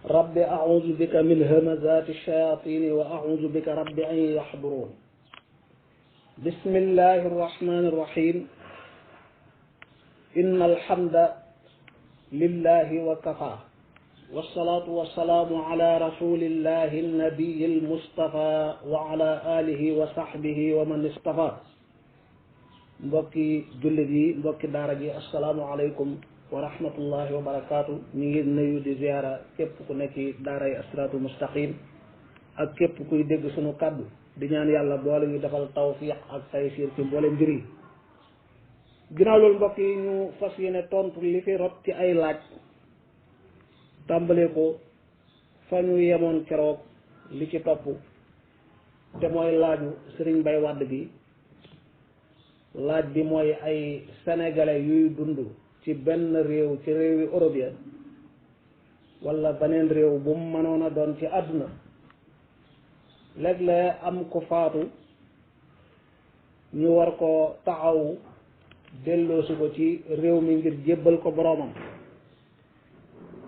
rabbi a'uudu bika min hamazaati shayaatiini wa a'uudu bika rabbi an yaxduruun. bismillahi rahmaani rahiim. inna alhamda lillahi wa kafaa. wasalaatu wasalaamu ala rasulillahi nabiyi almustafa wa ala alihi wa sahbihi wa man istafa. mbokki jullit yi mbokki daara ji asalaamualeykum wa rahmatullahi wa barakaatu. ñu ngi nuyu di ziara képp ku nekk daara yi asiraatul mustaqim ak képp kuy dégg sunu kàddu di ñaan yàlla boole ñu defal tawfiq ak taysiir ci mboole mbir yi. ginnaaw loolu mbokk yi ñu fas yéene tontu li fi rot ci ay laaj tàmbale ko fa ñu yemoon keroog li ci topp te mooy laaju Sëriñ Mbay Wàdd bi. laaj bi mooy ay sénégalais yuy dund ci benn réew ci réewi Europe ya wala beneen réew bu mu mënoon a doon ci àdduna léeg-léeg am ko faatu ñu war ko taxawu delloosi ko ci réew mi ngir jébbal ko boroomam.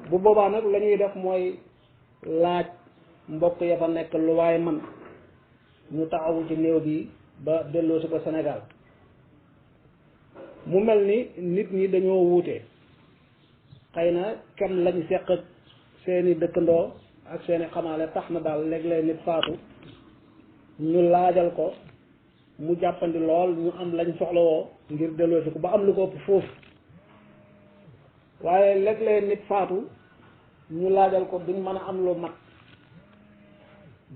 bu boobaa nag la ñuy def mooy laaj mbokk ya fa nekk lu waaye man ñu taxawu ci néew bi ba delloosi ko Sénégal. mu mel ni nit ñi dañoo wuute xëy na kenn lañ seq ak seeni dëkkandoo ak seeni xamaale tax na daal léeg-léeg nit faatu ñu laajal ko mu jàppandi lool ñu am lañ soxlawoo ngir delloosi ko ba am lu ko ëpp foofu. waaye léeg-léeg nit faatu ñu laajal ko duñ mën a am lu mat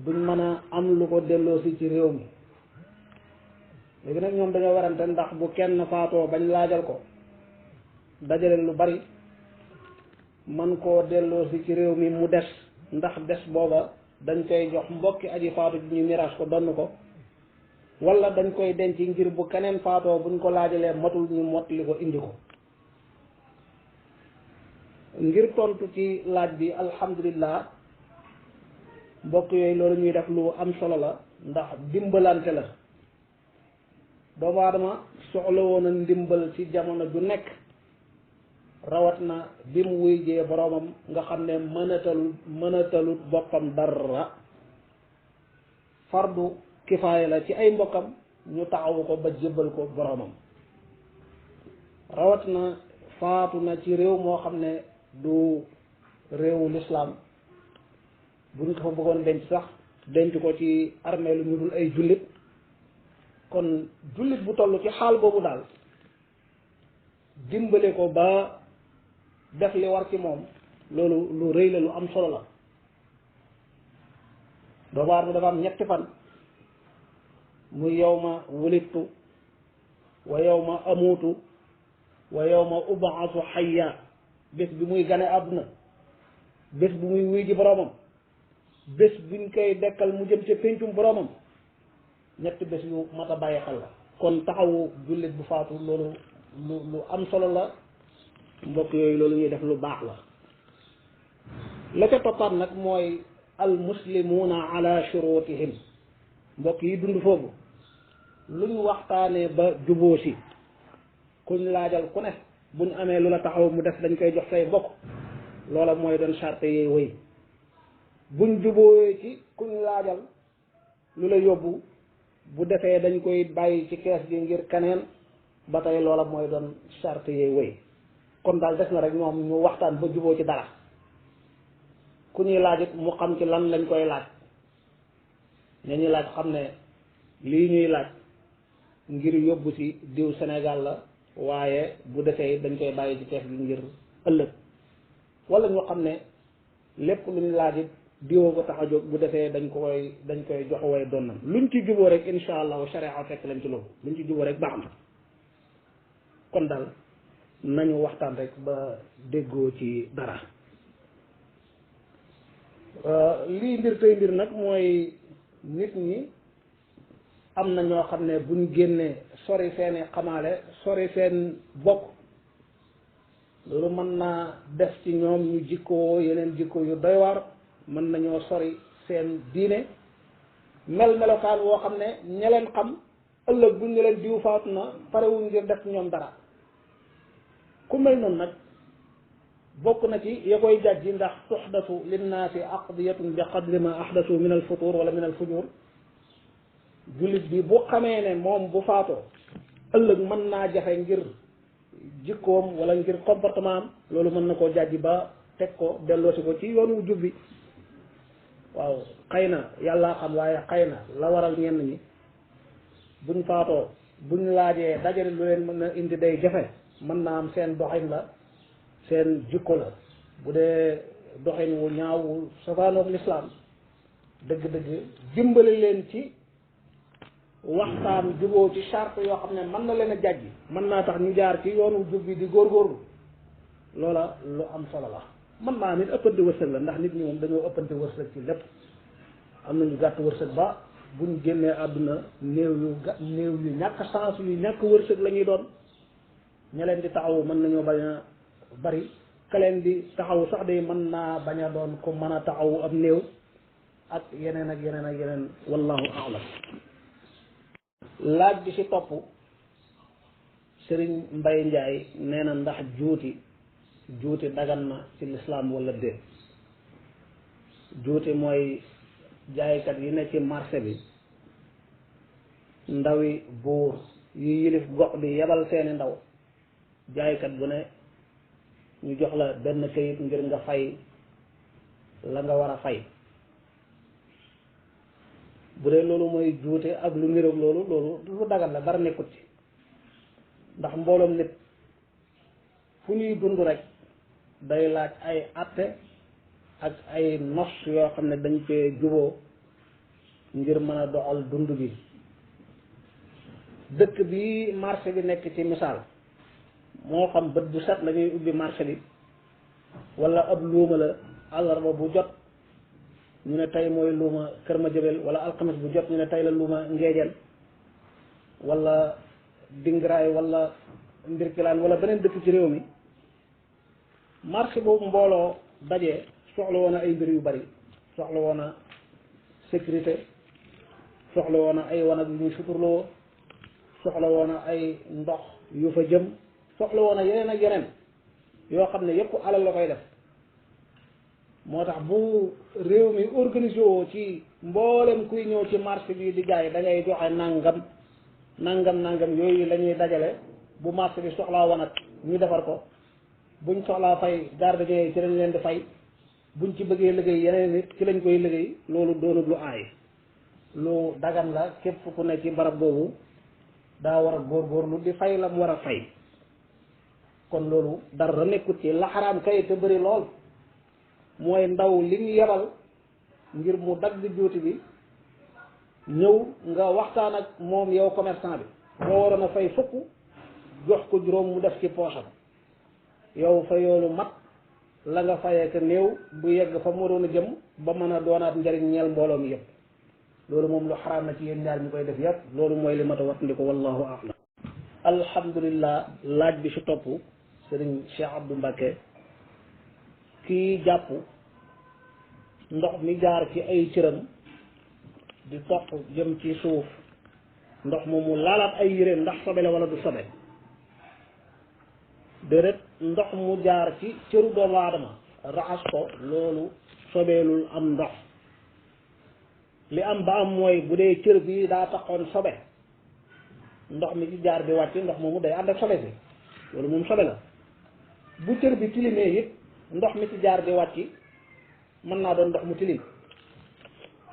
duñ mën a am lu ko delloosi ci réew mi. léegi nag ñoom dañoo warante ndax bu kenn faatoo bañ laajal ko dajale lu bari man koo delloosi ci réew mi mu des ndax des booba dañ koy jox mbokki aji faatu ji ñu miraas ko donn ko wala dañ koy denc ngir bu keneen faatoo buñ ko laajalee matul ñu mottali ko indi ko. ngir tontu ci laaj bi alhamdulillah mbokk yooyu loolu ñuy def lu am solo la ndax dimbalante la. doomu aadama soxla woon a ndimbal ci jamono ju nekk rawat na bi mu wuy jee boroomam nga xam ne mënatalut boppam dara. fardu kifaaya la ci ay mbokkam ñu taxawu ko ba jébbal ko boroomam. rawat na faatu na ci réew moo xam ne du réewu lislaam buñ ko fa bëggoon denc sax denc ko ci armée lu ñu dul ay jullit. kon jullit bu toll ci xaal boobu daal dimbale ko ba def li war ci moom loolu lu rëy la lu am solo la. doomu aadama dafa am ñetti fan muy yawma wulidtu wa yawma amuutu wa yawma ub'athu hayya bés bi muy gane àdduna bés bu muy wuy ji boroomam bés buñ koy dekkal mu jëm ca péncum boroomam. ñetti bés yu mat a bàyyi xel la. kon taxawu jullit bu faatu loolu lu am solo la mbokk yooyu loolu ñuy def lu baax la. la ca toppaat nag mooy al muslimuuna ala shurutihim mbokk yi dund foofu luñ waxtaanee ba juboo si kuñ laajal ku ne buñ amee lu la taxaw mu def dañ koy jox say bokk loola mooy doon charte yi wéy. buñ jubooyee ci kuñ laajal lu la yóbbu bu defee dañ koy bàyyi ci kees gi ngir keneen ba tey loola mooy doon charte yee wéy. kon daal des na rek ñoom ñu waxtaan ba juboo ci dara ku ñuy laaj it mu xam ci lan lañ koy laaj ña ñuy laaj xam ne lii ñuy laaj ngir yóbbu ci diw Sénégal la waaye bu defee dañ koy bàyyi ci kees gi ngir ëllëg wala ñu xam ne lépp lu ñu laaj it diwoo ko tax a jóg bu defee dañ koy jox way donnam luñ ci juboo rek insha allahu sharia fekk lañ ci loolu luñ ci juboo rek baax na. kon daal nañu waxtaan rek ba déggoo ci dara. lii mbir tey mbir nag mooy nit ñi am na ñoo xam ne buñ génnee sori seeni xamaale sori seen bokk loolu mën naa def ci ñoom ñu jikkoo yeneen jikko yu doy waar. mën nañoo sori seen diine melokaan woo xam ne ña leen xam ëllëg buñ ne leen diw faatu na parewuñ ngir def ñoom dara. ku mel noonu nag bokk na ci ya koy jàjji ndax tuxdatu linnaasi aqdiyatun bi qadri ma ahdasu min al futur wala min al fujur jullit bi bu xamee ne moom bu faatoo ëllëg mën naa jafe ngir jikkoom wala ngir comportement am loolu mën na koo jàjji ba teg ko delloosi ko ci yoonu jub bi waaw xëy na yàllaa xam waaye xëy na la waral ñenn ñi buñ faatoo buñ laajee dajale lu leen mën a indi day jafe mën naa am seen doxin la seen jikko la bu dee doxin wu ñaaw wu safaanoog lislaam dëgg-dëgg dimbali leen ci waxtaan juboo ci charte yoo xam ne mën na leen a jàjji mën naa tax ñu jaar ci yoonu jub bi di góorgóorlu loola lu am solo la mën naa nit ëppante wërsëg la ndax nit ñi moom dañoo ëppante wërsëg ci lépp am nañu gàtt wërsëg ba buñ génnee àdduna néew yu ñàkk chance yu ñàkk wërsëg la ñuy doon ña leen di taxawu mën nañoo bañ a bari ka leen di taxawu sax de mën naa bañ a doon ko mën a taxawu ab néew ak yeneen ak yeneen ak yeneen wallahu a'lam laaj bi ci topp Sëriñ Mbay Njaay nee na ndax juuti dagan na ci lislaam wala déet juuti mooy jaaykat yi ne ci marché bi ndawi buur yi yilif gox bi yebal seeni ndaw jaaykat bu ne ñu jox la benn kayit ngir nga fay la nga war a fay bu dee loolu mooy juute ak lu niroog loolu lu dagan la dara nekkut ci ndax mbooloom nit fu ñuy dund rek day laaj ay atte ak ay nos yoo xam ne dañ cee juboo ngir mën a doxal dund bi dëkk bi marché bi nekk ci misaal moo xam bët bu set la ñuy ubbi marché bi wala ab luuma la àllarba bu jot ñu ne tey mooy luuma Kër Madiabel wala alxames bu jot ñu ne tey la luuma Ngeejeen wala Dingiraay wala Mbirkilaan wala beneen dëkk ci réew mi marché boobu mbooloo dajee soxla woon ay mbir yu bari soxla woon sécurité soxla woon ay wanag yu ñuy suturloo soxla woon ay ndox yu fa jëm soxla woon yeneen ak yeneen yoo xam ne yëpp alal la koy def moo tax bu réew mi organisé woo ci mboolem kuy ñëw ci marché bi di jaay da ngay joxe nangam yooyu la ñuy dajale bu marché bi soxlaa wanag ñu defar ko buñ soxlaa fay gardien yi ci lañ leen di fay buñ ci bëggee liggéey yeneen nit ci lañ koy liggéey loolu doonut lu aay lu dagan la képp ku ne ci barab boobu daa war a góorgóorlu di fay la mu war a fay kon loolu dara nekkut ci la xaraam kay te bëri lool mooy ndaw li ñu yebal ngir mu dagg juuti bi ñëw nga waxtaan ak moom yow commerçant bi boo waroon a fay fukk jox ko juróom mu def ci poosam yow fa yoolu mat la nga fayee ko néew bu yegg fa mu waroon a jëm ba mën a doonaat njariñ ñeel mbooloo mi yëpp loolu moom lu xaraam na ci yéen ñaar ñu koy def yëpp loolu mooy li mat a wat ndi ko wallahu a'lam alhamdulillah laaj bi ci topp sëriñ Cheikh Abdou Mbacké kii jàpp ndox mi jaar ci ay cëram di toq jëm ci suuf ndox moomu laalaat ay yére ndax sobe la wala du sobe déedéet ndox mu jaar ci cëru doomu aadama raxas ko loolu sobeelul am ndox li am ba am mooy bu dee cër bi daa taxoon sobe ndox mi ci jaar di wàcc ndox moomu day ànd ak sobe si loolu moom sobe la bu cër bi tilimee it ndox mi ci jaar di wàcc mën naa doon ndox mu tilim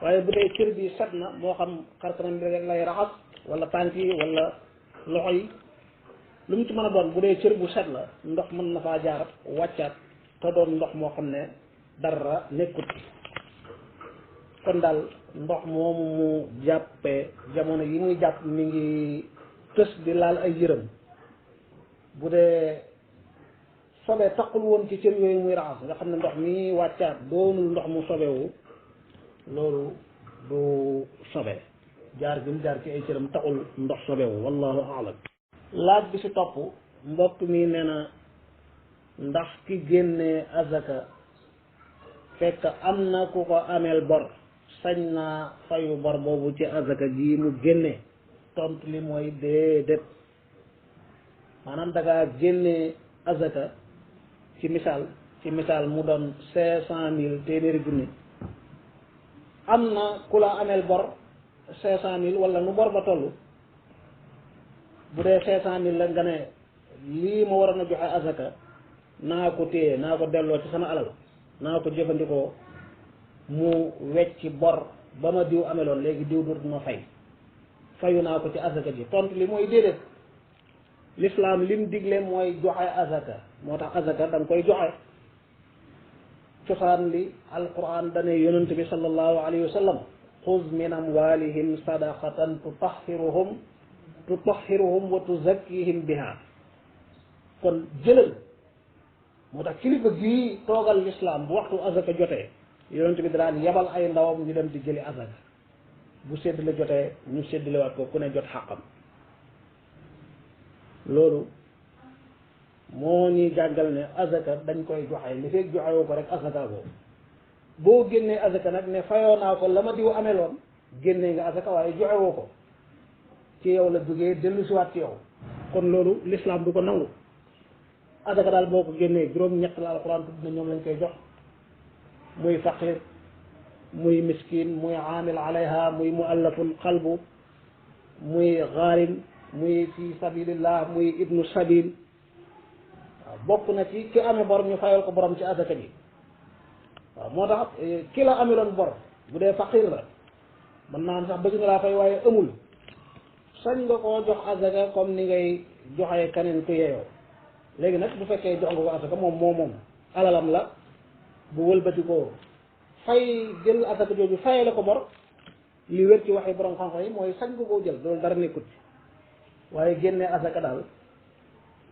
waaye bu dee cër bi set na moo xam xarkanam bi rek lay raxas wala tànk yi wala loxo yi lu mu ci mën a doon bu dee cër bu set la ndox mën na faa jaar wàccaat te doon ndox moo xam ne dara nekkut kon daal ndox moomu mu jàppee jamono yi muy jàpp mi ngi tës di laal ay yërëm bu dee sobe taqul woon ci cër yooyu muy raxas nga xam ne ndox mi wàccaat doonul ndox mu sobewu loolu du sobe jaar bi mu jaar ci ay cëram taxul ndox sobewu wallahu a'lam laaj bi ci topp mbokk mi nee na ndax ki génne azaka fekk am na ku ko ameel bor sañ naa fayu bor boobu ci azaka ji mu génne tontu li mooy déedéet maanaam dangaa génne azaka ci misaal ci misaal mu doon 500.000 téeméeri junni am na ku la ameel bor 500.000 wala nu bor ba toll bu dee 500.000 la nga ne lii ma waroon a joxe azaka naa ko téye naa ko delloo ci sama alal naa ko jëfandikoo mu wecci bor ba ma diw ameloon léegi diw dootu ma fayu naa ko ci azaka ji tontu li mooy déedéet l'islam lim digle mooy joxe azaka moo tax azaka da nga koy joxe cosaan li alquran dane yonent bi sallallahu alayhi wa sallam xuz min amwalihim sadaqatan tutahhiruhum wa tuzakkihim biha kon jëlal moo tax kilifa gii toogal l'islam bu waxtu azaka jotee yonent bi daan yebal ay ndawam ñu dem di jëli azaka bu séddale jotee ñu séddalewaat ko ku ne jot xàqam loolu moo ñuy jàngal ne azaka dañ koy joxe li fekk joxewoo ko rek azaka boobu boo génnee azaka nag ne fayoo naa ko la ma diw ameloon génnee nga azaka waaye joxewoo ko ci yow la jógee dellu siwaat ci yow kon loolu l'islam du ko nangu azaka daal boo ko génnee juróom-ñett la alquran tudd na ñoom lañ koy jox muy faqir muy miskin muy aamil alayha muy muallaful qalbu muy gaarim muy fi sabilillah muy ibnu sabil waaw bokk na ci ki amee bor ñu fayal ko borom ci azaka ji waaw moo tax ki la ameloon bor bu dee faqir la mën naa am sax bëgg nga laa fay waaye amul sañ nga koo jox azaka comme ni ngay joxee keneen ku yeyoo léegi nag bu fekkee jox nga ko azaka moom alalam la bu wëlbati ko fay jël azaka jooju fayee la ko bor li wér ci waxi borom xam-xam yi mooy sañ nga koo jël loolu dara nekkut ci waaye génnee azaka daal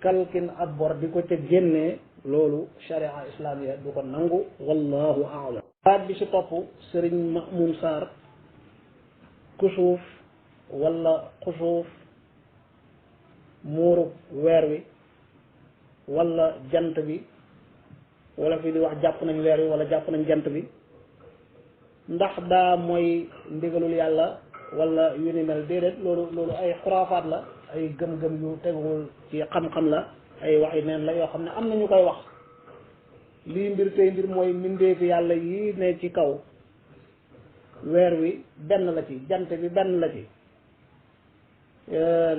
kalkin ab bor di ko ca génnee loolu sharia islamiya du ko nangu wallahu a'lam baat bi si topp sëriñ Mamoun Sarr kusuuf wala xusuuf muurub weer wi wala jant bi wala fi di wax jàpp nañ weer wi wala jàpp nañ jant bi ndax daa mooy ndigalul yàlla wala yu ni mel déedéet loolu ay xuraafaat la ay gëm-gëm yu teguwul ci xam-xam la ay waxi neen la yoo xam ne am na ñu koy wax lii mbir tey mbir mooy mbindeefi yàlla yi ne ci kaw weer wi benn la ci jant bi benn la ci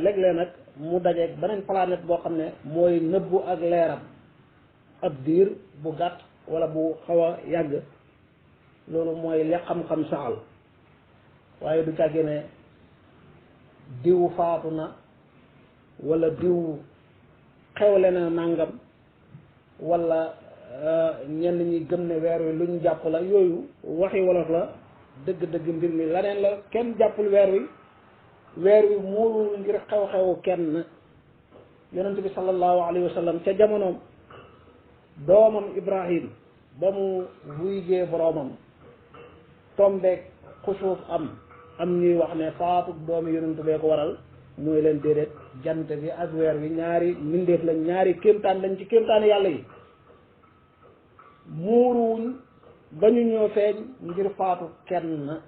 léeg-léeg nag mu dajeeg beneen planète boo xam ne mooy nëbbu ak leeram ab diir bu gàtt wala bu xaw a yàgg loolu mooy li xam-xam saxal waaye du càgge ne diw faatu na wala diw xewle na nàngam wala ñenn ñi gëm ne weer wi luñ jàpp la yooyu waxi wolof la dëgg-dëgg mbir mi leneen la kenn jàppul weer wi muurul ngir xew-xewu kenn yonent bi sallallahu alayhi wa sallam ca jamonoom doomam Ibrahim ba mu wuyjee boroomam tombeeg xusuuf am ñuy wax ne faatu doomi yonent bee ko waral mooy leen déedéet jant bi ak weer wi ñaari mbindeef lañ ñaari kéemtaan lañ ci kéemtaani yàlla yi muuruwuñ ba ñu ñoo feeñ ngir faatu kenn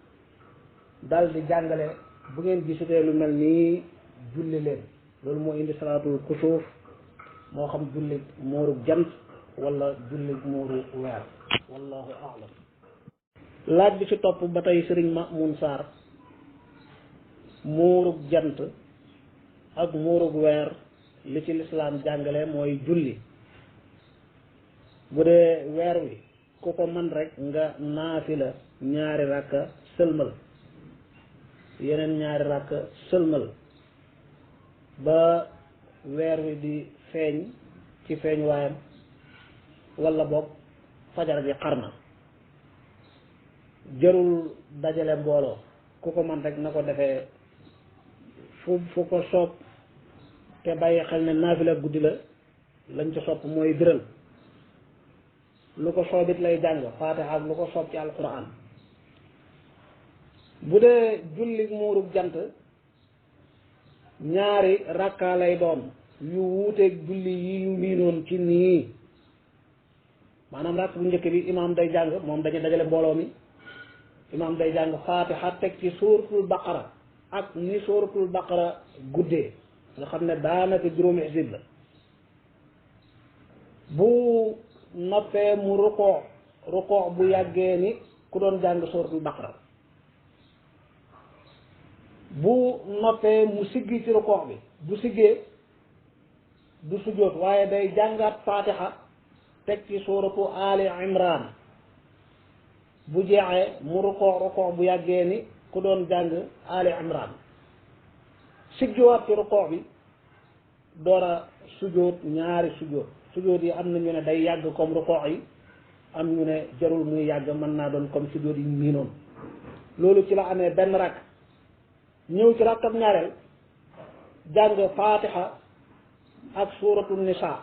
dal di jàngale bu ngeen gisutee lu mel nii julli leen loolu moo indi salaatul kusuuf moo xam julli muuru jant wala julli muuru weer wallahu a'lam laaj bi ci topp ba tey sëriñ Mamoun Sarr muurug jant ak muurug weer li ci lislaam jàngale mooy julli bu dee weer wi ku ko man rek nga naafila ñaari rakka sëlmal yeneen ñaari rakka sëlmal ba weer wi di feeñ ci feeñ waayam wala boog fajar gi xar na jërul dajale mbooloo ku ko man rek na ko defee fu ko soob te bàyyi xel ne naafila guddi la lañ ci sopp mooy biral lu ko soobit lay jàng faatiha ak lu ko soob ci alquran bu dee julli muurub jant ñaari rakka lay doon yu wuuteeg julli yi ñu miinoon ci nii maanaam rakk bu njëkk bi imaam day jàng moom dañuy dajale mbooloo mi imaam day jàng faatiha teg ci suuratul baqara ak ni suuratul baqara guddee nga xam ne daanaka juróomi xisib la bu noppee mu rukoo bu yàggee ni ku doon jàng suratul baqara bu noppee mu siggi ci rukoo bi bu siggee du sujjóot waaye day jàngaat fatiha teg ci suratu ali imran bu jeexee mu rukoo bu yàggee ni ku doon jàng ali imran siggiwaat ci rukoo bi door a sujjóot ñaari sujjóot yi am na ñu ne day yàgg comme rukoo yi am ñu ne jarul muy yàgg mën naa doon comme sujjóot yi nii noonu loolu ci la amee benn rakk ñëw ci rakkab ñaareel jàng fatiha ak suratu nisa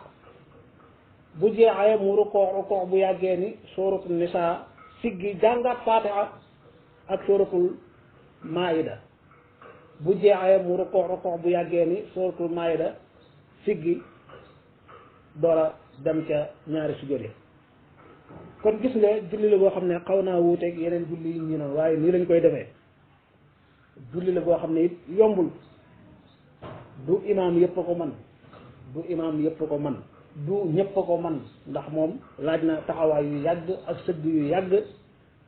bu jeexee mu rukoo bu yàggee ni suratu nisa siggi jàngaat fatiha ak suratul maida bu jeexee mu rukoo bu yàggee ni suratul maida siggi doora dem ca ñaari sujjóot yi kon gis nga julli la boo xam ne xaw naa wuuteeg yeneen julli yi ñu noonu waaye nii lañ koy defee julli la boo xam ne it yombul du imaam yëpp a ko man du imaam yëpp a ko man du ñëpp a ko man ndax moom laaj na taxawaay yu yàgg ak sëgg yu yàgg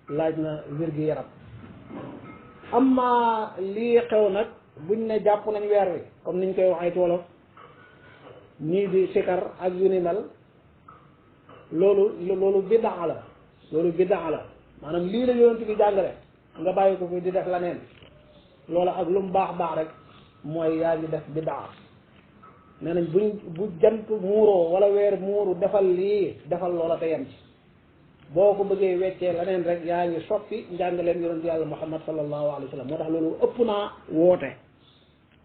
laaj na wér-gi-yaram amma lii xew nag buñ ne jàpp nañ weer wi comme niñ koy waxee ci wolof ñii di sikar ak yu ni mel loolu biddaa la loolu biddaa la maanaam lii la yonent bi jàngale nga bàyyi ko fi di def la neen loola ak lu mu baax baax rek mooy yaa ngi def biddaa nee nañ bu jant muuroo wala weer muuru defal lii defal loola te yem ci boo ko bëggee weccee leneen rek yaa ngi soppi njàngaleen yonent yàlla muhammad sallallahu alayhi wa sallam moo tax loolu ëpp naa woote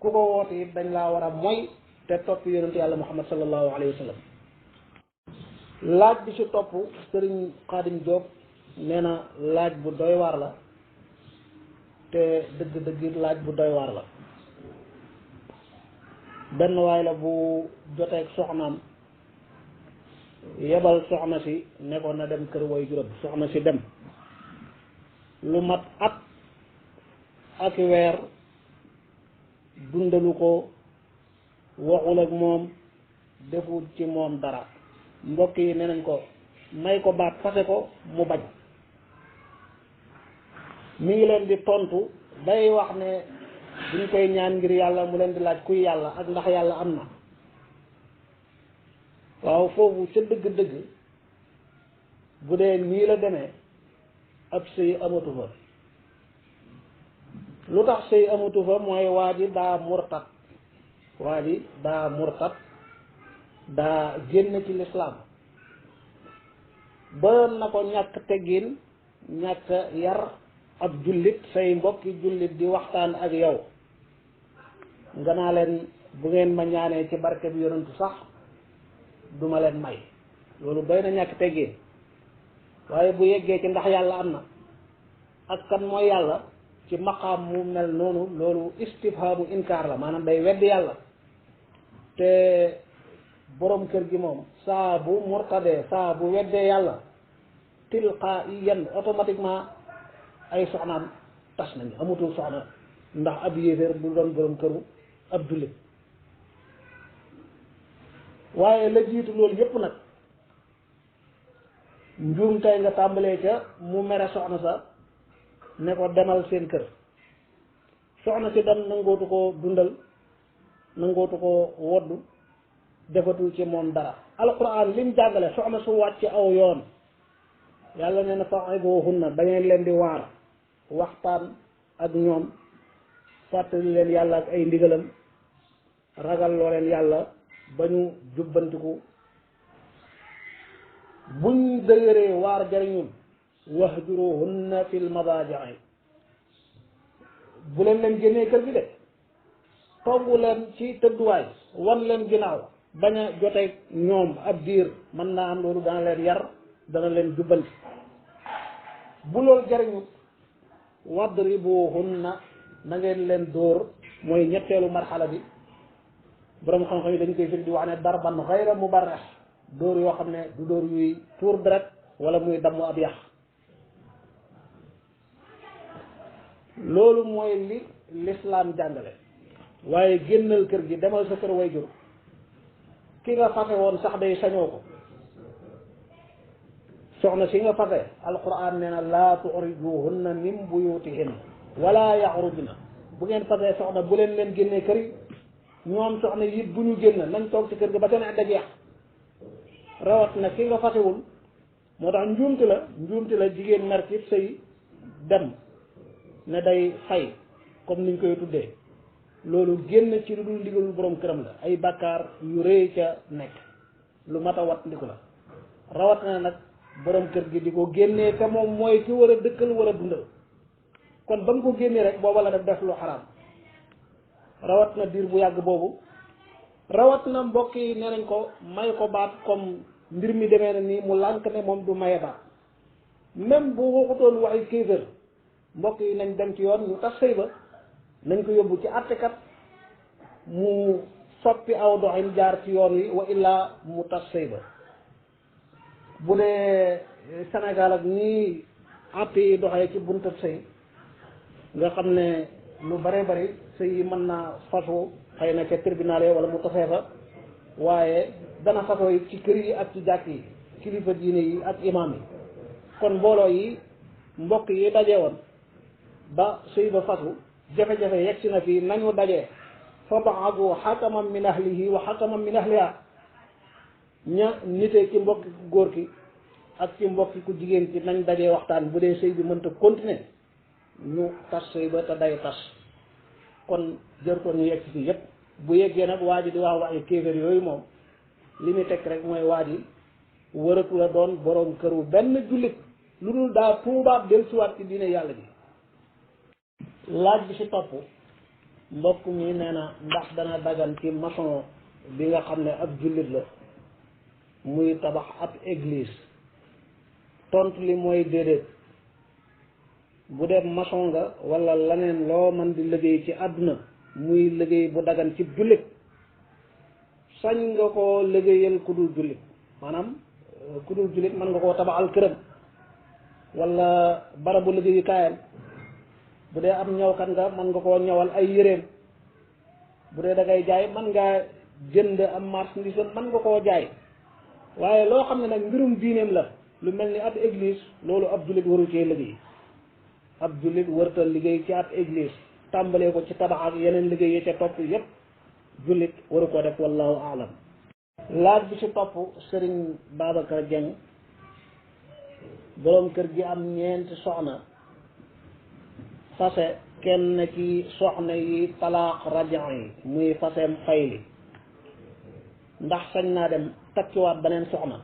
ku ko woote it dañ laa war a moy te topp yonent yàlla muhammad sallallahu alayhi wa sallam laaj bi ci topp sëriñ Xaadim Jóob nee na laaj bu doy waar la te dëgg laaj bu doy waar la benn waay la bu joteeg soxnaam yebal soxna si nekkoon na dem kër way juróom soxna si dem lu mat at ak weer dundalu ko waxul ak moom deful ci moom dara mbokk yi nee nañ ko may ko baat fase ko mu bañ mi ngi leen di tontu day wax ne duñ koy ñaan ngir yàlla mu leen di laaj kuy yàlla ak ndax yàlla am na waaw foofu ca dëgg-dëgg bu dee nii la demee ab sëy amatu fa lu tax sëy amatu fa mooy waa ji daa murtat daa génn ci lislaam ba na ko ñàkk teggin ñàkk yar ab jullit say mbokki jullit di waxtaan ak yow nga naa leen bu ngeen ma ñaanee ci barke bi yonentu sax duma leen may loolu doy na ñàkk teggin waaye bu yeggee ci ndax yàlla am na ak kan mooy yàlla ci maqaam mu mel noonu loolu istifhaamu inkaar la maanaam day weddi yàlla te borom kër gi moom saa bu murtadee saa bu weddee yàlla tilqaa'iyan automatiquement ay soxnaam tas nañu amutul soxna ndax ab yéeféer bu doon borom këru ab jullit waaye la jiitu loolu yépp nag njuum tey nga tàmbalee ca mu mere soxna sa ne ko demal seen kër soxna si dem nangootu ko dundal nangootu ko woddu defatul ci moom dara alquran lim jàngale soxna su wàcc aw yoon yàlla nee na fa'iduhunna da ngeen leen di waar waxtaan ak ñoom fàttali leen yàlla ak ay ndigalam ragal loo leen yàlla ba ñu jubbantiku buñ dëgëree waar jariñul wahjuruhunna fil madaaji'i bu leen génnee kër gi de toggu leen ci tëdduwaay wan leen ginnaaw bañ a joteeg ñoom ab diir mën naa am loolu dana leen yar dana leen jubbanti bu loolu jariñut wadribuhunna na ngeen leen dóor mooy ñetteelu marxala bi borom xam-xam yi dañu koy firi di wax ne darban xayra mubarrih dóor yoo xam ne du dóor yuy tuur deret wala muy damm ab yax loolu mooy li lislaam jàngale waaye génnal kër gi demal sa kër way jur ki nga fase woon sax day sañoo ko soxna si nga fase alquran nee na laa tuxrijuhunna min buyutihinna wala yaxrujna bu ngeen fasee soxna bu leen génnee kër yi ñoom soxna yi bu ñu génn nañ toog ci kër ga ba seen idda jeex rawat na ki nga fasewul moo tax njuumte la jigéen mer ci sëy dem ne day fay comme niñ koy tuddee loolu génn ci lu dul ndigalul borom këram la ay bàkkaar yu rëy ca nekk lu mat a wat ndiku la rawat na nag borom kër gi di ko génnee te moom mooy ki war a dëkkal war a dundal kon ba mu ko génnee rek booba la def lu xaraam rawat na diir bu yàgg boobu rawat na mbokk yi nee nañ ko may ko baat comme mbir mi demee na nii mu lànk ne moom du maye baat même bu waxutoon waxi kéefër mbokk yi nañ dem ci yoon ñu tas sëy ba nañ ko yóbbu ci àttekat mu soppi aw doxin jaar ci yoon wi wa illaa mu tas sëy ba bu dee Sénégal ak nii àtte yi doxee ci buntu sëy nga xam ne lu bare bari sëy yi mën naa fasu xëy na ca tribunal yi wala mu tasee fa waaye dana fasoo yi ci kër yi ak ci jàkk yi kilifa diine yi ak imaam yi kon mbooloo yi mbokk yi daje woon ba sëy ba fasu jafe-jafe yegg si na fii nañu dajee fa ba'athu hakaman min ahlihi wa hakaman min ahliha ña nitee ci mbokki góor ki ak ci mbokki ku jigéen ci nañ dajee waxtaan bu dee sëy bi mënta continuer ñu tas sëy ba te day tas kon jërtoon ñu yegg si fii yépp bu yeggee nag waa ji di wax waxi kéeféer yooyu moom li muy teg rek mooy waa ji wëratu la doon borom këru benn jullit lu dul daa tuubaat del siwaat ci diine yàlla ji laaj bi ci topp mbokk mi nee na ndax dana dagan ci maçon bi nga xam ne ab jullit la muy tabax ab église tontu li mooy déedéet bu dee maçon nga wala leneen loo mën di liggéey ci àdduna muy liggéey bu dagan ci jullit sañ nga koo liggéeyal ku dul jullit maanaam ku dul jullit mën nga koo tabaxal këram wala barabu liggéeyu kaayam bu dee am ñawkat nga mën nga koo ñawal ay yéreem bu dee da ngay jaay mën ngaa jënd am marchandise mën nga koo jaay waaye loo xam ne nag mbirum diineem la lu mel ni ab église loolu ab jullit waru cee liggéey ab jullit wërtal liggéey ci ab église tàmbalee ko ci tabax ak yeneen liggéey yi ca topp yépp jullit waru ko def wallahu aalam laaj bi ci topp Serigne Babacar Dieng boroom kër gi am ñeenti soxna fase kenn ci soxna yi talaaq rajan yi muy faseem fayli ndax sañ naa dem takkiwaat beneen soxna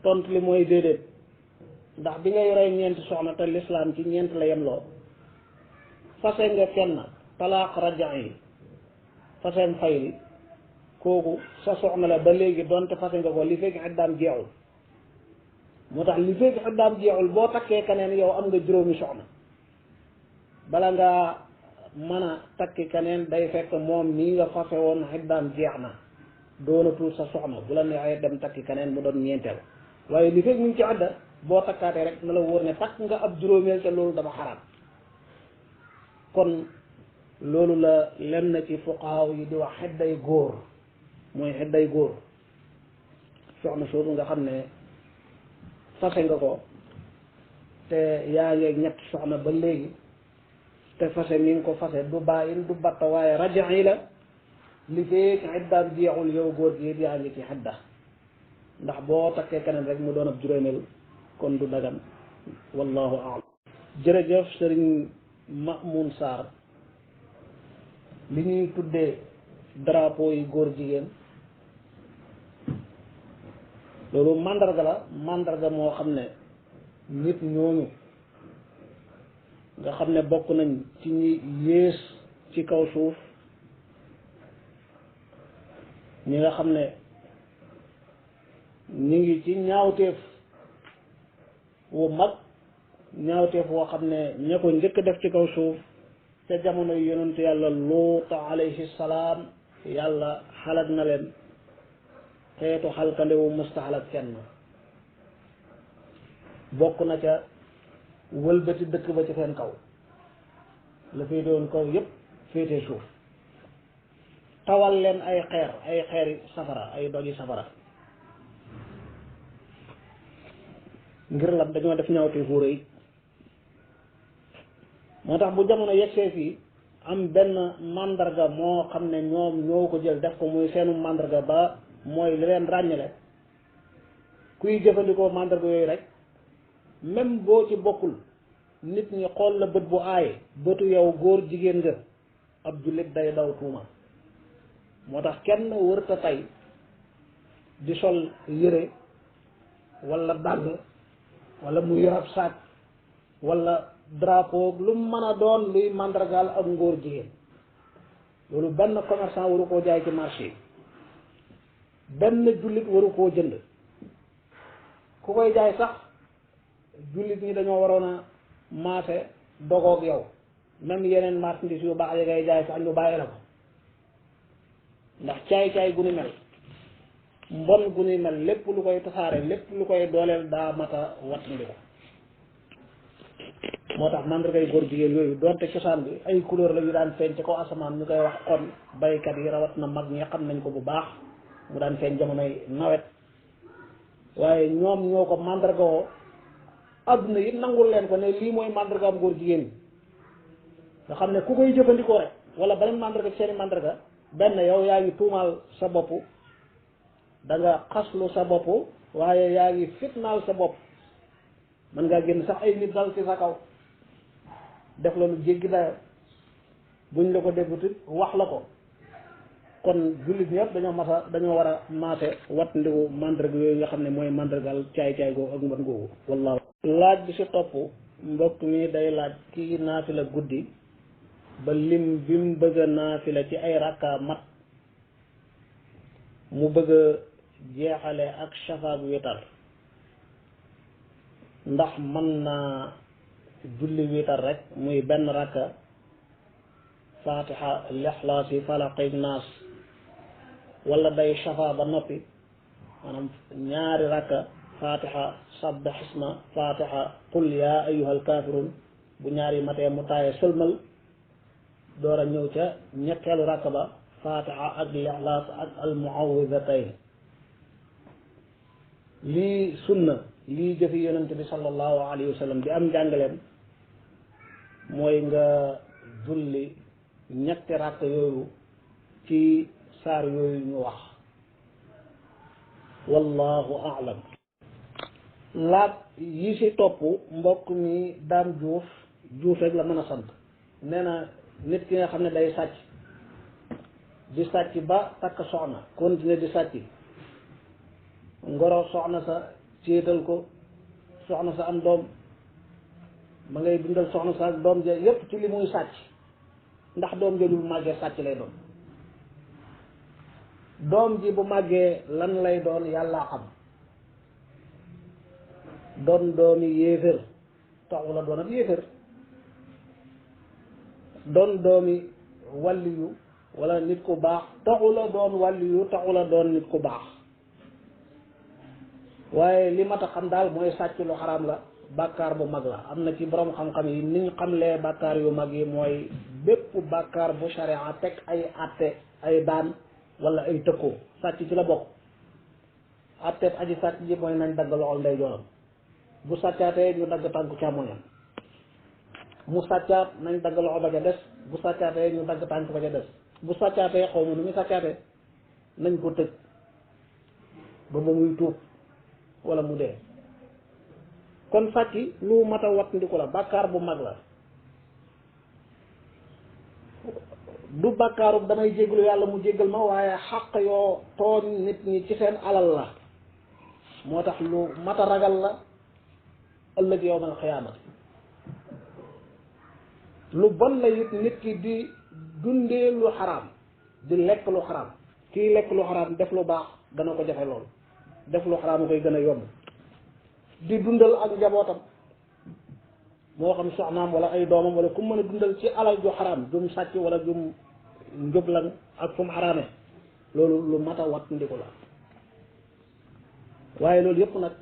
tontu li mooy déedéet ndax bi nga yoree ñeenti soxna te lislaam ci ñeent la yemloo fase nga kenn talaaq rajan yi faseem fayli kooku sa soxna la ba léegi donte fase nga ko li fekk iddaam jeexul moo tax li fekk iddaam jeexul boo takkee keneen yow am nga juróomi soxna bala nga mën a takki keneen day fekk moom nii nga fase woon iddaam jeex na doonatul sa soxna bu la neexee dem takki keneen mu doon ñeenteel waaye li fekk mu ngi ci idda boo takkaatee rek na la wóor ne takk nga ab juróomeel te loolu dama xaraam kon loolu la lenn ci fuqaaw yi di wax xedday góor mooy xedday góor soxna soosu nga xam ne fase nga ko te yaa ngeeg ñett soxna ba léegi te fase mi ngi ko fase du bàyyin du batta waaye rajax yi la li feek xeddaam jeexul yow góor gi it yaa ngi ci xedda ndax boo takkee keneen rek mu doon ab juróomeel kon du dagan wallahu a'lam jërëjëf sëriñ Mamoun Sarr li ñuy tuddee drapeau yi góor jigéen loolu mandarga moo xam ne nit ñooñu nga xam ne bokk nañ ci ñi yées ci kaw suuf ñi nga xam ne ñi ngi ci ñaawteef wu mag ñaawteef woo xam ne ña ko njëkk def ci kaw suuf ca jamono yu yonentu yàlla Luut alayhi salaam yàlla xalak na leen xeetu xalkande wu mësta xalak kenn bokk na ca wëlbati dëkk ba ci seen kaw la féete woon kaw yépp féete suuf tawal leen ay xeeri safara ay doji safara ngir lan dañoo def ñawte fu rëy moo tax bu jamono yegsee fii am benn mandarga moo xam ne ñoom ñoo ko jël def ko muy seenu mandarga ba mooy li leen ràññale kuy jëfandikoo mandarga yooyu rek même boo ci bokkul nit ñi xool la bët bu aaye bëtu yow góor jigéen nga ab jullit day daw tuuma moo tax kenn wërta tey di sol yére wala dàgg wala mu yor ab saak wala drapeau lu mën a doon luy mandargaal ak ngóor jigéen loolu benn commerçant waru koo jaay ci marché yi benn jullit waru koo jënd ku koy jaay sax jullit ñi dañoo waroon a maase dogoog yow même yeneen marchandise yu baax yi ngay jaay sax ñu bàyyi la ko ndax caay-caay gu ni mel mbon gu ni mel lépp lu koy tasaare lépp lu koy dooleel daa mata wattandi ko moo tax mandargay góor jigéen yooyu donte cosaan bi ay couleur la yu daan feeñ ci kaw asamaan ñu koy wax xon baykat yi rawat na mag ñi xam nañ ko bu baax mu daan feeñ jamonoy nawet waaye ñoom ñoo ko mandarga woo adduna yi nangul leen ko ne lii mooy mandargaam góor jigéen yi nga xam ne ku koy jëfandikoo rek wala beneen mandarga seeni mandarga benn yow yaa ngi tuumaal sa bopp da nga xaslu sa bopp waaye yaa ngi fitnaal sa bopp mën ngaa génn sax ay nit dal ci sa kaw def loolu jéggi dayo buñ la ko déggutit wax la ko kon jullit ñëpp dañoo war a maase wat ndiku mandarga yooyu nga xam ne mooy mandargal caay-caay googu ak mbon googu wallaahu laaj bi si topp mbokk mi day laaj kii naafila guddi ba lim bi mu bëgg a naafila ci ay rakka mat mu bëgg a jeexale ak shafaak witar ndax mën naa julli witar rek muy benn rakka fatiha lixlaas yi falaqi naas wala day shafa ba noppi maanaam ñaari rakka fatiha sabbih isma fatiha qul ya ayyuhal kafirun bu ñaari matee mu taaye sëlmal door a ñëw ca ñetteelu rakka ba fatiha ak lixlaas ak almuawwidatayn lii sunna lii jëfi yonente bi sallallahu alayhi wa sallam di am njàngaleem mooy nga julli ñetti rakk yooyu ci saar yooyu ñu wax wallahu a'lam laaj yi ci topp mbokk mi daam juuf rek la mën a sant nee na nit ki nga xam ne day sàcc di sàcc ba takk soxna continuer di sàcc ngoro soxna sa céetal ko soxna sa am doom ma ngay dundal soxna sa ak doom ja yépp ci li muy sàcc ndax doom ja bu màggee sàcc lay doon doom ji bu màggee lan lay doon yàllaa xam doon doomi yéefér taxu la doon ab yéefér doon doomi wàlliyu wala nit ku baax taxu la doon wàlliyu taxu la doon nit ku baax waaye li mat a xam daal mooy sàcc lu xaraam la bàkkaar bu mag la am na ci borom xam-xam yi niñ xamlee bàkkaar yu mag yi mooy bépp bàkkaar bu sharia teg ay atte ay daan wala ay tëkkoo sàcc ci la bokk atteeb aji sàcc ji mooy nañ dagg loxol ndey jooram bu sàccaatee ñu dagg tànku càmmoñam mu sàccaat nañ dagg loxo ba ca des bu sàccaatee ñu dagg tànk ba ca des bu sàccaatee xaw ma nu muy sàccaatee nañ ko tëj ba ba muy tuub wala mu dee kon sàcc lu mat a wat ndiku la bàkkaar bu mag la du bàkkaaru damay jéggalu yàlla mu jéggal ma waaye xaq yoo tooñ nit ñi ci seen alal la moo tax lu mat a ragal la ëllëg yawmal xiyaamati lu bon la it nit ki di dundee lu xaraam di lekk lu xaraam kii lekk lu xaraam def lu baax dana ko jafe lool def lu xaraam koy gën a yomb di dundal ak njabootam moo xam soxnaam wala ay doomam wala ku mën a dundal ci alal ju xaraam jum sàcc wala jum njublan ak fu mu xaraame loolu lu mat a wat ndiku la waaye loolu yëpp nag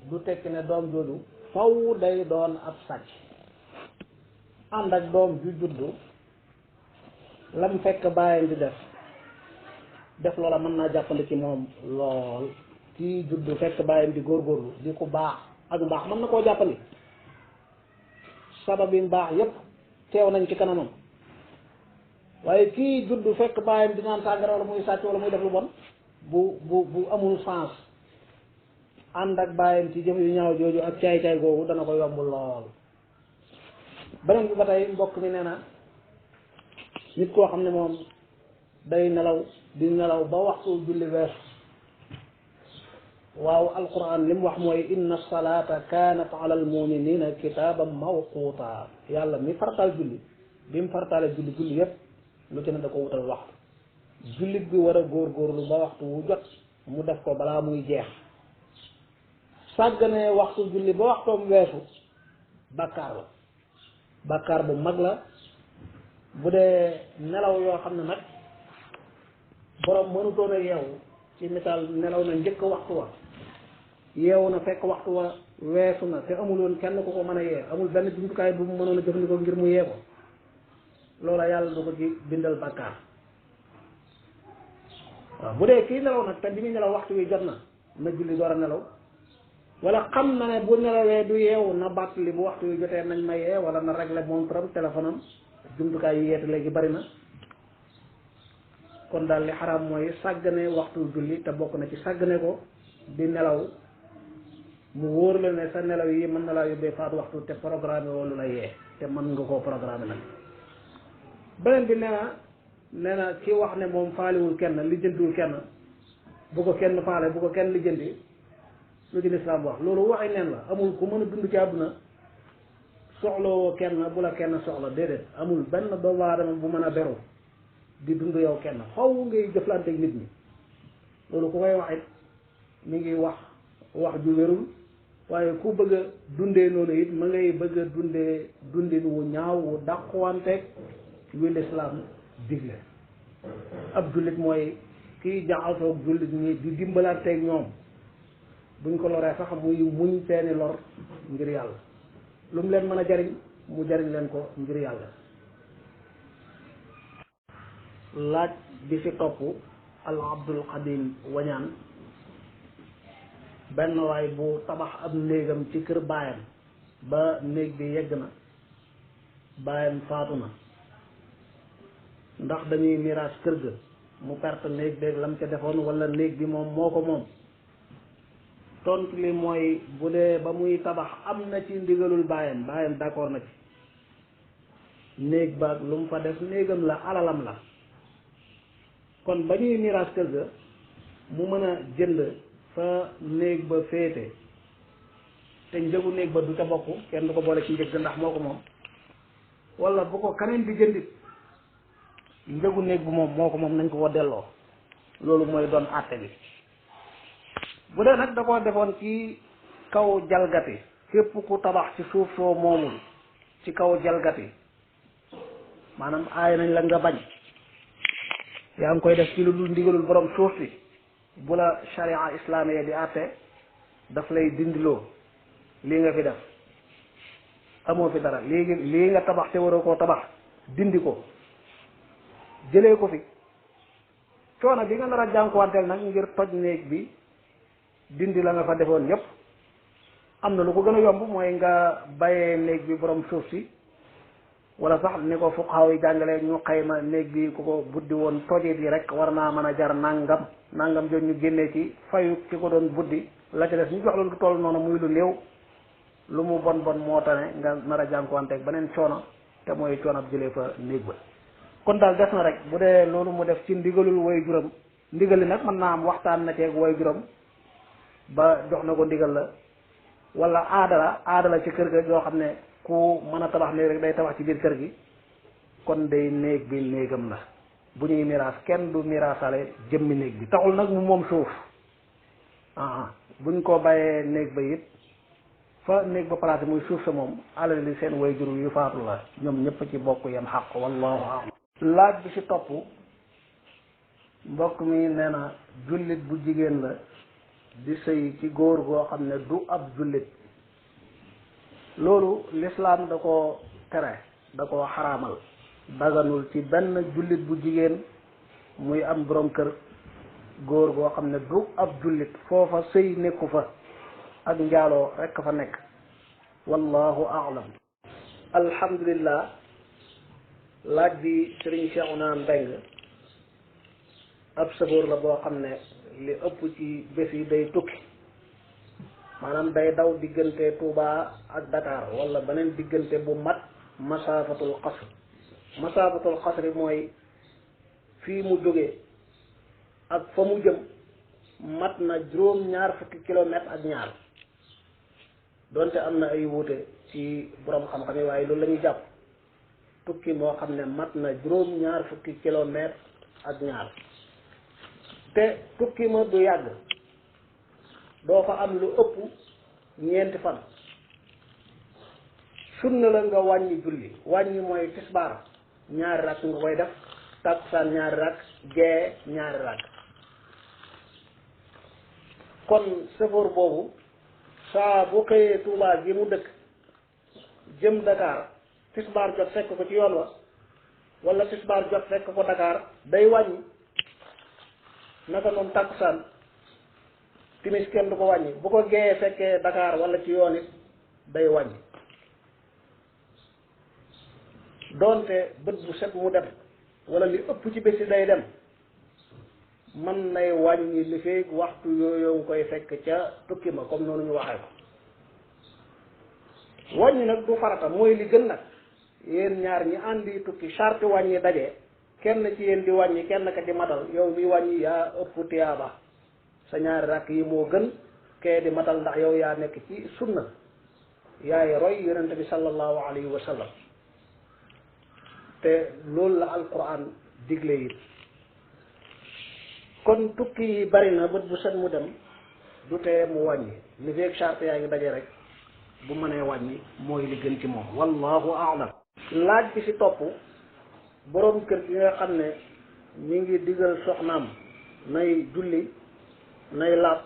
du tekki ne doom jooju faw day doon ab sàcc ànd ak doom ju juddu lam fekk bàyyam di def loola mën naa jàppale ci moom lool kii juddu fekk bàyyam di góorgóorlu di ku baax ak mbaax mën na koo jàppandi sabab yi mbaax yépp teew nañ ci kanamam waaye kii judd fekk bàyyam di naan sàngara wala muy sàcc wala muy def lu bon bu amul sens ànd ak bàyyam ci jëf yu ñaaw jooju ak caay-caay googu dana ko yomb lool. beneen bi ba tey mbokk mi nee na nit koo xam ne moom day nelaw di nelaw ba waxtu julli weesu waaw alquran li mu wax mooy inna salata kanat ala almuminina kitaban mawquta yàlla mi fartaal julli bi mu fartaale julli yépp lu ci ne da ko wutal waxtu jullit bi war a góorgóorlu ba waxtu wu jot mu def ko balaa muy jeex sàggane waxtu julli ba waxtoom weesu bàkkaar la bàkkaar bu mag la bu dee nelaw yoo xam ne nag borom mënutoon a yeewu ci misaal nelaw na njëkk waxtu wa yeewu na fekk waxtu wa weesu na te amul woon kenn ku ko mën a yee amul benn jumtukaay bu mu mënoon a jëfandikoo ngir mu yee ko loola yàlla du ko ci bindal bàkkaar waaw bu dee kii nelaw nag te bi muy nelaw waxtu wi jot na julli door a nelaw wala xam na ne bu nelawee du yeewu na bàttali bu waxtu wi jotee nañ ma yee wala na régler montre am téléphone am jumtukaay yi yeete léegi bari na kon daal li xaraam mooy sàggane waxtu julli te bokk na ci sàggane ko di nelaw mu wóor la ne sa nelaw yi mën na laa yóbbee faatu waxtu te programme wolu la yee te mën nga koo programme nag beneen bi nee na ki wax ne moom faaliwul kenn lijjantiwul kenn bu ko kenn faale bu ko kenn lijjanti lu ci lislaam wax loolu waxi neen la amul ku mën a dund ci àdduna soxlawoo kenn bu la kenn soxla déedéet amul benn doomu aadama bu mën a beru di dund yow kenn faw ngay jëflante ak nit ñi loolu ku koy wax it mi ngi wax ju wérul waaye ku bëgg a dundee noonu it ma ngay bëgg a dundee dundin wu ñaaw wu dàquwanteeg wi lislaam digle ab jullit mooy kiy jaxasoog jullit ñi di dimbalanteeg ñoom buñ ko loree sax muy muñ seeni lor ngir yàlla lu mu leen mën a jariñ mu jariñ leen ko ngir yàlla. laaj bi ci topp al abdul qadim wañaan benn waay bu tabax ab néegam ci kër baayam ba néeg bi yegg na baayam faatu na ndax dañuy miraas kër ga mu perte néeg beeg lam ca defoon wala néeg bi moom moo ko moom tontu li mooy bu dee ba muy tabax am na ci ndigalul baayam d'accord na ci néeg baag lu mu fa def néegam la alalam la kon ba ñuy miraas kër ga mu mën a jënd fa néeg ba féete te njëgu néeg ba du ca bokk kenn du ko boole ci njëg ndax moo ko moom wala bu ko kaneen bi jëndit njëgu néeg bu moom moo ko moom nañ ko ko delloo loolu mooy doon àtte bi bu dee nag da koo defoon ci kaw jalgati képp ku tabax ci suuf soo moomul ci kaw jalgati maanaam aay nañ la nga bañ yaa ngi koy def ci lu dul ndigalul borom suuf si bu la sharia islamiya di àtte daf lay dindiloo lii nga fi def amoo fi dara léegi lii nga tabax te waroo koo tabax dindi ko jëlee ko fi coono bi nga nar a jànkuwanteel nag ngir toj néeg bi dindi la nga fa defoon yépp am na lu ko gën a yomb mooy nga bàyyee néeg bi borom suuf si wala sax ni ko fuqahaa yi jàngalee ñu xayma néeg bi ku ko buddi woon tojit yi rek war naa mën a jar nangam jooju ñu génnee ci fayu ki ko doon buddi la ca des ñu jox la lu toll noonu muy lu néew lu mu bon moo tane nga nar a jànkuwanteeg beneen coono te mooy coono ab jëlee fa néeg ba kon daal des na rek bu dee loolu mu def ci ndigalul way juram ndigal li nag mën naa am waxtaan na ceeg way juram ba jox na ko ndigal la wala aada la ci kër ga yoo xam ne ku mën a tabax néeg rek day tabax ci biir kër gi kon day néeg bi néegam la bu ñuy miraas kenn du miraasale jëmmi néeg bi taxul nag mu moom suuf buñ ko bàyyee néeg ba it fa néeg ba placé muy suuf sa moom alal li seen way jur yu faatu la ñoom ñëpp ci bokk yam xaq wallahu a'lam. laaj bi ci topp mbokk mi nee na jullit bu jigéen la di sëy ci góor goo xam ne du ab jullit loolu lislaam da ko tere da ko xaraamal daganul ci benn jullit bu jigéen muy am borom kër góor goo xam ne du ab jullit foofa sëy nekku fa ak njaaloo rekk fa nekk wallahu a'lam. alhamdulillah laaj bi sëriñ Cheikhouna Mbengue ab sëfoor la boo xam ne li ëpp ci bés yi day tukki maanaam day daw diggante Touba ak Dakar wala beneen diggante bu mat masaafatul xasr. masaafatul xasri mooy fii mu jógee ak fa mu jëm mat na juróom-ñaar fukki kilomètres ak ñaar donte am na ay wuute ci borom xam-xam yi waaye loolu la ñuy jàpp tukki moo xam ne mat na juróom-ñaar fukki kilomètres ak ñaar te tukki ma du yàgg doo fa am lu ëpp ñeenti fan. sunna la nga wàññi julli wàññi mooy tisbaar ñaari rakk nga koy def takkusaan ñaari rakk gee ñaari rakk. kon sëfoor boobu saa bu xëyee Touba gi mu dëkk jëm Dakar tisbaar jot fekk ko ci yoon wa wala tisbaar jot fekk ko Dakar day wàññi. naka noonu takkusaan timis kenn du ko wàññi bu ko geeyee fekkee Dakar wala ci yoon it day wàññi doonte bët bu set mu dem wala li ëpp ci bési day dem mën nay wàññi li feeg waxtu yooyu nga koy fekk ca tukki ma comme noonu ñu waxee ko wàññi nag du farata mooy li gën nag yéen ñaar ñi àndi tukki charte wàññi daje kenn ci yéen di wàññi kenn ka di matal yow mi wàññi yaa ëpp tiyaaba sa ñaari rakk yi moo gën kee di matal ndax yow yaa nekk ci sunna yaay roy yonente bi sallallahu alayhi wa sallam te loolu la alquran digle it kon tukki yi bari na bët bu set mu dem du tee mu wàññi li feeg charte yaa ngi daje rek bu mënee wàññi mooy li gën ci moom wallahu a'lam. laaj bi ci topp boroom kër gi nga xam ne mi ngi digal soxnaam nay julli nay laab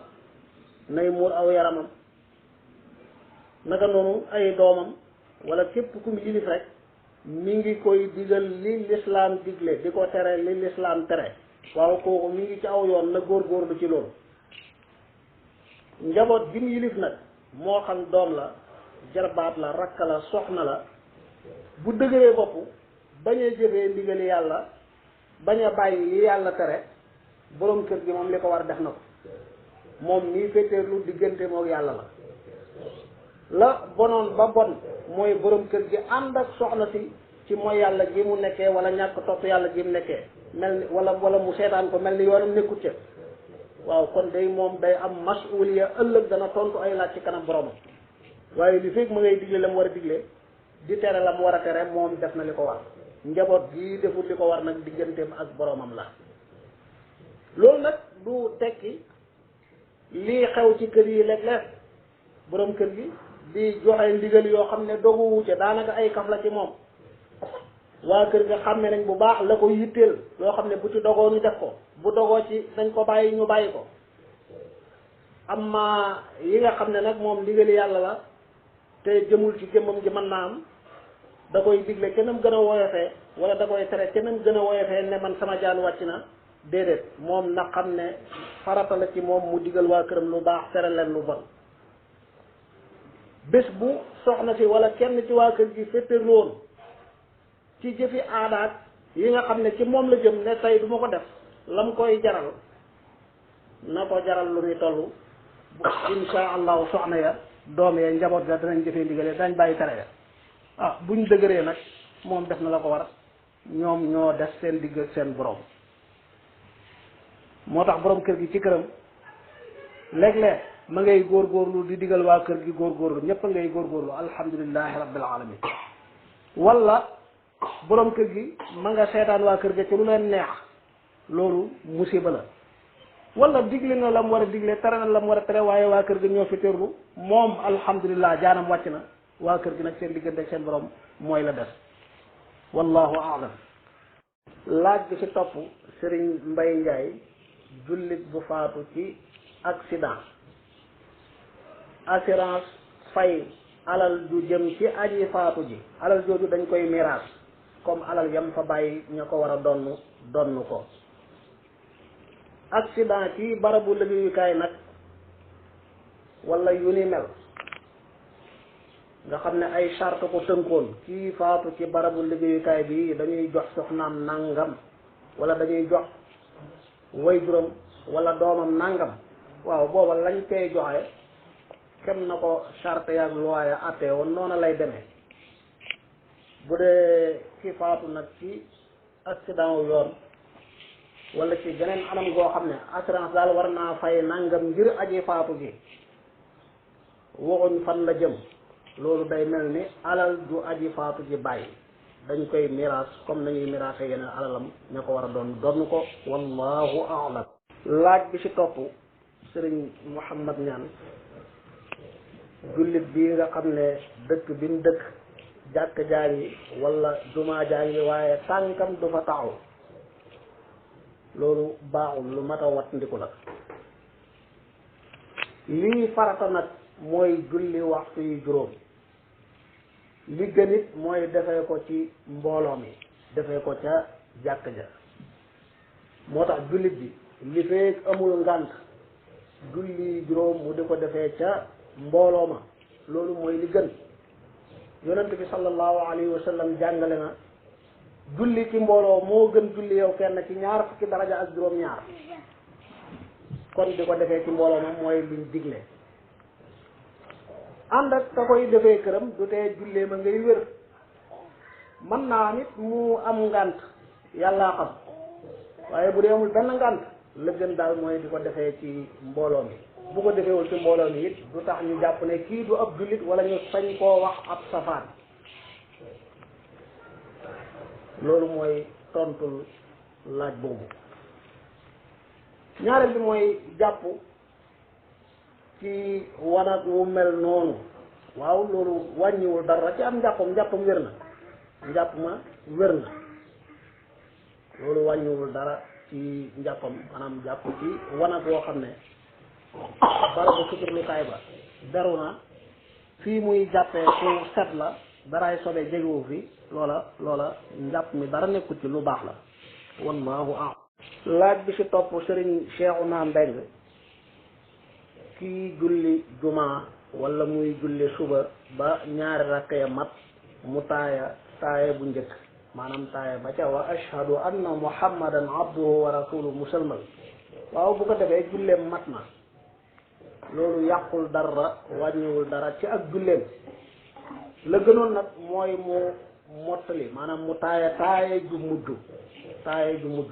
nay muur aw yaramam naka noonu ay doomam wala képp ku mu yilif rek mi ngi koy digal li lislaam digle di ko tere li lislaam tere waaw kooku mi ngi ci aw yoon na góorgóorlu ci loolu. njaboot gi mu yilif nag moo xam doom la jarbaat la rakk la soxna la bu dëgëree bopp bañ a jëfee ndigali yàlla bañ a bàyyi li yàlla tere boroom kër gi moom li ko war def na ko moom nii féeteerlu diggante mook yàlla la bonoon ba bon mooy boroom kër gi ànd ak soxna si ci mooy yàlla gi mu nekkee wala ñàkk topp yàlla gi mu nekkee mel ni wala mu seetaan ko mel ni yoonam nekkut ca waaw kon day moom day am masuliya ëllëg dana tontu ay laaj ci kanam boromam waaye li fekk ma ngay digle la mu war a digle di tere la mu war a tere moom def na li ko war njaboot gii deful li ko war nag digganteem ak boromam la. loolu nag du tekki lii xew ci kër yi léeg-léeg borom kër gi di joxe ndigal yoo xam ne dogu wuute daanaka ay kaf la ci moom waa kër ga xàmme nañ bu baax la ko yitteel loo xam ne bu ci dogoo ñu def ko bu dogoo ci dañ ko bàyyi ñu bàyyi ko amma yi nga xam ne nag moom ndigali yàlla la te jëmul ci jëmmam ji mën naa am da koy digle kenam gën a woyofee wala da koy tere kenam gën a woyofee ne man sama jaan wàcc na déedéet moom na xam ne farata la ci moom mu digal waa këram lu baax tere leen lu bon. bés bu soxna si wala kenn ci waa kër gi féeteerlu woon ci jëfi aadaat yi nga xam ne ci moom la jëm ne tey du ma ko def lam koy jaral na ko jaral lu muy toll insha allahu soxna ya doom ya njaboot ga danañ jëfee ndigale dañ bàyyi tere ya buñ dëgëree nag moom def na la ko war ñoom ñoo def seen digg ak seen borom. moo tax borom kër gi ci këram léeg-léeg ma ngay góorgóorlu di digal waa kër gi góorgóorlu ñëpp a ngay góorgóorlu alhamdulilahi rabbil alamin wala borom kër gi ma nga seetaan waa kër ga ci lu leen neex loolu musiba la wala digle na la mu war a digle tere na la mu war a tere waaye waa kër gi ñoo fi tërlu moom alhamdulilah jaanam wàcc na waa kër gi nag seen diggante ak seen borom mooy la des wallahu aalam. laaj bi ci topp Serigne Mbaye Ndiaye jullit bu faatu ci accident assurance fay alal ju jëm ci aji faatu ji alal jooju dañ koy miraas comme alal yam fa bàyyi ña ko war a donn ko. accident ci barabu liggéeyukaay nag wala yu ni mel nga xam ne ay charte ko tënkoon kii faatu ci barabu liggéeyukaay bi dañuy jox soxnaam nangam wala dañuy jox waajuram wala doomam nangam waaw booba lañ koy joxe kem na ko charte yaag loi ya atte woon noona lay demee bu dee ki faatu nag ci accident wu yoon wala ci geneen anam goo xam ne assurance daal war naa fay nangam ngir aji faatu gi waxuñ fan la jëm loolu day mel ni alal ju aji faatu ji bàyyi dañ koy miraas comme nañuy miraase yeneen alalam ña ko war a doon ko wallahu a'lam. laaj bi ci topp sëriñ Mouhamad Ñaan jullit bii nga xam ne dëkk bi mu dëkk jàkk jaa ngi wala jumaa jaa ngi waaye tànkam du fa taxaw loolu baaxul lu mat a wat ndiku la. lii farata nag mooy julli waxtu yu juróom li gën it mooy defee ko ci mbooloo mi defee ko ca jàkk ja moo tax jullit bi li feek amul ngànt julli juróom mu di ko defee ca mbooloo ma loolu mooy li gën. yonent bi sallallahu alayhi wa sallam jàngale na julli ci mbooloo moo gën julli yow kenn ci ñaar fukki daraja ak juróom-ñaar kon di ko defee ci mbooloo ma mooy luñ digle. ànd ak ka koy defee këram du tee jullee ma ngay wér mën naa nit mu am ngànt yàllaa xam waaye bu dee amul benn ngànt la gën daal mooy di ko defee ci mbooloo mi. bu ko defeewul ci mbooloo mi it du tax ñu jàpp ne kii du ab jullit wala ñu sañ koo wax ab safaan. loolu mooy tontul laaj boobu. ñaareel bi mooy jàpp ci wanag wu mel noonu waaw loolu wàññiwul dara ci am njàppam wér na njàpp ma wér na loolu wàññiwul dara ci njàppam maanaam jàpp ci wanag woo xam ne barabu suturlukaay ba beru na fii muy jàppee fu set la daraay sobe jegewu fi loola njàpp mi dara nekkul ci lu baax la wallahu a'lam. laaj bi ci topp sëriñ Cheikhouna Mbeng kii julli jumaa wala muy julli suba ba ñaari rakk ya mat mu taaya bu njëkk maanaam taaya ba ca wa ashhadu anna muhammadan abduhu wa rasuluhu musalmal waaw bu ko defee julleem mat na loolu yàqul dara wàññiwul dara ci ak julleem la gënoon nag mooy mu mottali maanaam mu taaya ju mujj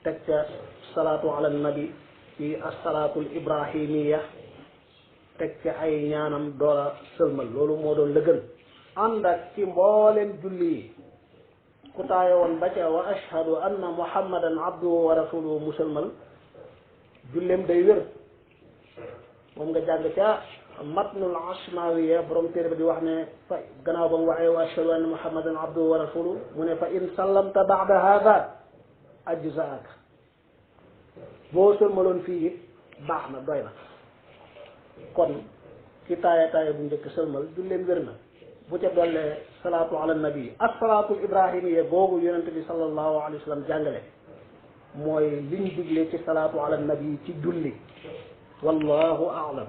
teg ca salaatu ala nabi ci assalaatul ibrahimiya teg ca ay ñaanam doora sëlmal loolu moo doon la gën ànd ak ci mbooleem julli yi ku taaya woon ba ca wa ashhadu anna muhammadan abduhu wa rasuluhu musalmal julleem day wér moom nga jàng ca matnul asmawiya borom téere ba di wax ne fa gannaaw ba mu waxee wa ashhadu anna muhammadan abduhu wa rasuluhu mu ne fa in sallamta ba'da hada ajzaak boo sëlmaloon fii it baax na doy na kon ci taaya bu njëkk sëlmal julleem wér na bu ca dollee salaatu ala nabi ak salaatul ibrahimiya boobu yonente bi sallallahu alayhi wa sallam jàngale mooy liñ digle ci salaatu ala nabi ci julli wallahu a'lam.